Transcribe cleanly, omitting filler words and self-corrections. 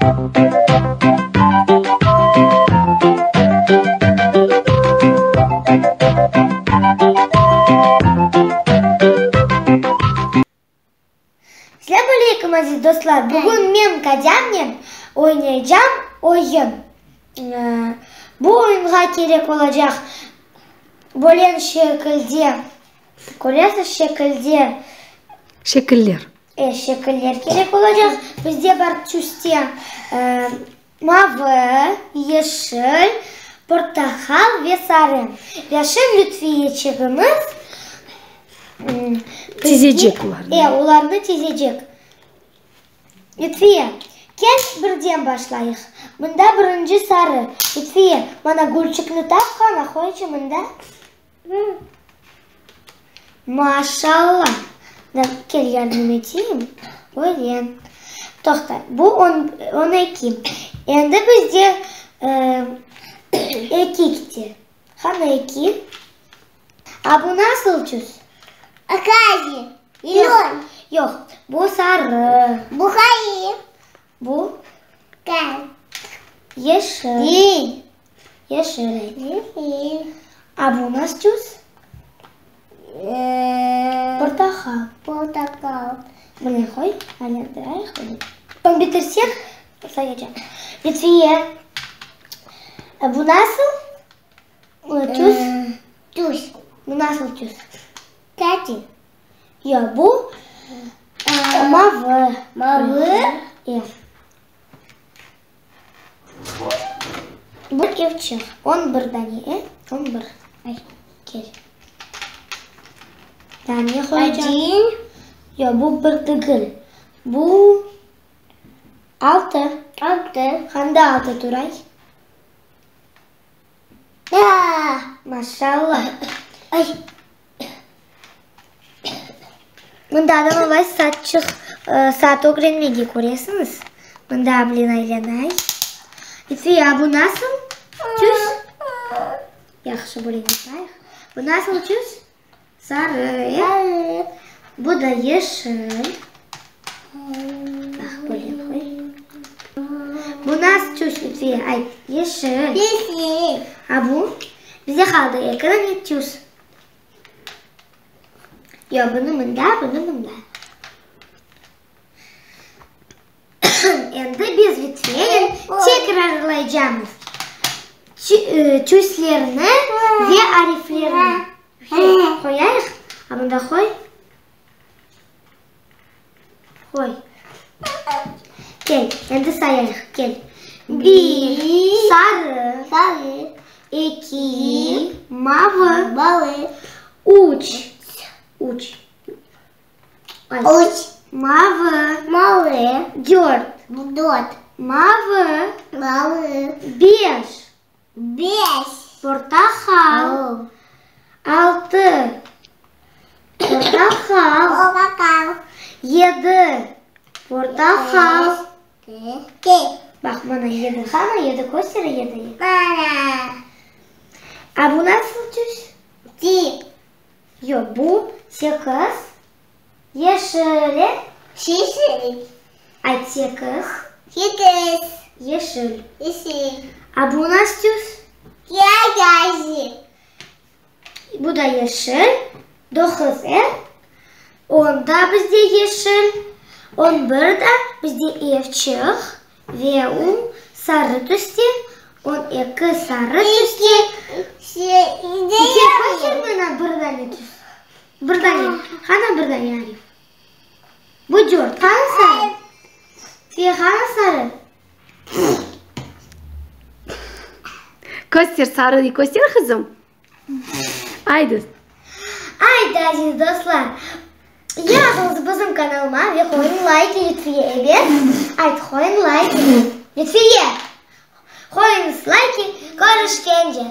Selâm aleyküm, aziz dostlar! Bugün men Kadâmnen oynaycam oyun. Bu oyunğa kerek olacaq bölen şekilde, köresiz, şekilde. Şekiller. E, şekiller kerek olacaq. Bizde bar tüste mavı, yeşil, portaqal ve sarı. Ve şimdi Lütfiyeçigimiz Tizecek olarnı. E, olarnı tizecek. Lütfiye, kel birden başlayıq. Mında birinci sarı. Lütfiye, mana gülçikni tap qana, qoyçı mında. Maşalla! Kel yardım eteyim. Öyle. Toqta, bu on, on eki. Endi bizde eki kete. Qana eki? A bu nasıl tüs? Aqayı. Yoq. Yoq, bu sarı. Bu qayı. Bu? Qay. Yeşil. Yeşil. Yeşil. Yeşil. A bu nasıl tüs? Portaqal. Portaqal. Mına qoy, aylandırayıq bunı. Soñ bitirsek, sayacam. Lütfiye, bu nasıl tüs? Tüs. Bu nasıl tüs? Tati. Yoq, bu mavı. Mavı? E. Bu evçik. On bir dane, e? On bir. Ay, kel. Daa ne qoyacam? Один. Yoq, bu bir degil. Bu altı. Altı. Qanda altı turay? Da. Maşallah. Ay. Mında adam alay saatçıq, saat ögrenmege köresiñiz. Mında blin aylanay. Lütfiye, bu nasıl tüs? Yahşı, böyle yapayıq. Bu nasıl tüs? Sarı. Sarı. Bu da yeşil. Baq, böyle qoy. Bu nasıl tüs, Lütfiye? Ayt. Yeşil. Yeşil. A bu? Bize qaldı eki dane tüs. Yoq, bunı mında, bunı mında. Endi biz Lütfiyenen tekrarlaycamız tüslerni ve ariflerni. Qoyayıq. A mında qoy. Qoy. Kel, endi sayayıq, kel. Bir, sarı. Sarı. Eki, mavı. Mavı. Üç. Üç. Üç. Mavı. Mavı. Dört. Dört. Mavı. Mavı. Beş. Beş. Portaqal. Altı. Portaqal. Portaqal. Yedi. Portaqal. Yedi. Baq, mana yedi. Qana, yedi köster, yedi. Mana. A bu nasıl tüs? Di. Yoq, bu sekiz. Yeşil. Yeşil. Ayt, sekiz. Sekiz. Yeşil. Yeşil. A bu nasıl tüs? Yeşil. Bu da yeşil. Doquz, e? Onda bizde yeşil. On bir da bizde evçik ve u sarı tüste. On eki sarı tüste. Köster mına bir dane tüs. Bir dane. Qana bir dane arif? Bu dört. Qana sarı? Ve qana sarı? Köster, sarını köster, qızım. Aydı. Aydı, aziz dostlar, yazıñız bizim kanalıma ve qoyuñ layk Lütfiye, ebet? Ayt, qoyuñ layk Lütfiye! Qoyuñız layki, körüşkence!